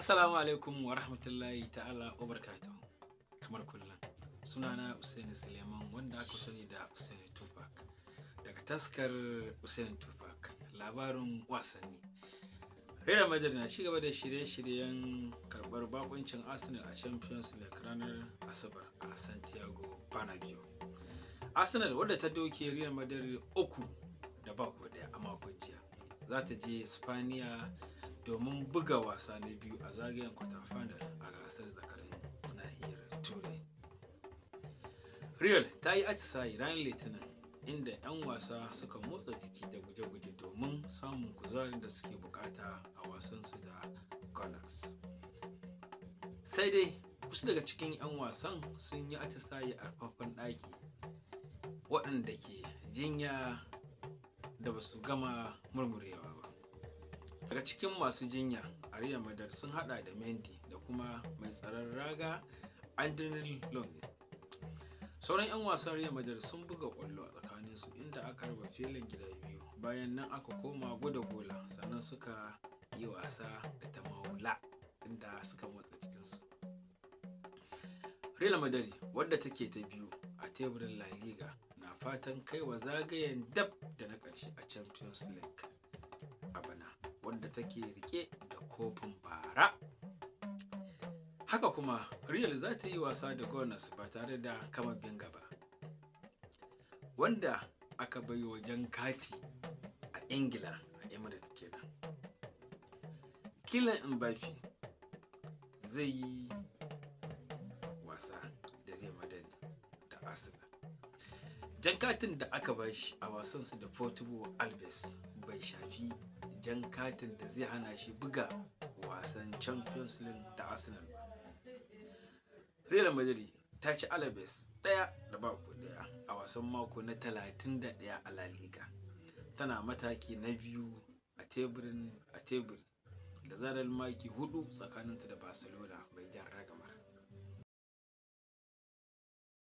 Assalamu alaikum wa rahmatullahi ta'ala wa barakatuhu. Kamar kullum, sunana Usaini Suleiman, wanda aka sani da Usaini Tupac. Daga taskar Usaini Tupac, labarin wasanni. Real Madrid na cigaba da shirye-shiryen karɓar bakuncin Arsenal a Champions League ranar Asabar a Santiago Bernabeu. Arsenal, wadda ta doke Real Madrid 3-1 a makon jiya, za ta je Spaniya domin buga wasa na biyu a zagayen quarter final a gasar zakarun nahiyar Turai. Real ta yi atisaye ranar Litinin, inda 'yan wasa suka motsa jiki da guje-guje domin samun kuzarin da suke bukata a wasansu da Gunners. Sai dai wasu daga cikin 'yan wasan sun yi atisaye a rufaffen ɗaki, waɗanda ke jinya da ba su gama murmurewa ba. Daga cikin masu jinya a Real Madrid sun hada da Mendy da kuma mai tsaron raga Andriy Lunin. Sauran 'yan wasan Real Madrid sun buga ƙwallo a tsakaninsu, inda aka raba filin gida biyu, bayan nan aka koma gwada gola, sannan suka yi wasa da ta maula, inda suka motsa jikinsu. Real Madrid, wadda take ta biyu a teburin La Liga, na fatan kaiwa zagayen dab da na ƙarshe a Champions League a bana, wadda take rike da kofin bara. Haka kuma Real za ta yi wasa da Gunners ba tare da Camavinga ba, wanda aka bai wa jan kati a Ingila, a Emirates kenan. Kylian Mbappe zai yi wasa da Real Madrid da Arsenal. Jan katin da aka bashi a wasansu da Deportivo Alaves bai shafi jan katin da zai hana shi buga wasan Champions League da Arsenal ba. Real Madrid ta ci Alaves 1-1 a wasan mako na 31 a La Liga. Tana mataki na biyu a teburi da zarar maki 4 tsakaninta da Barcelona mai jan ragamar.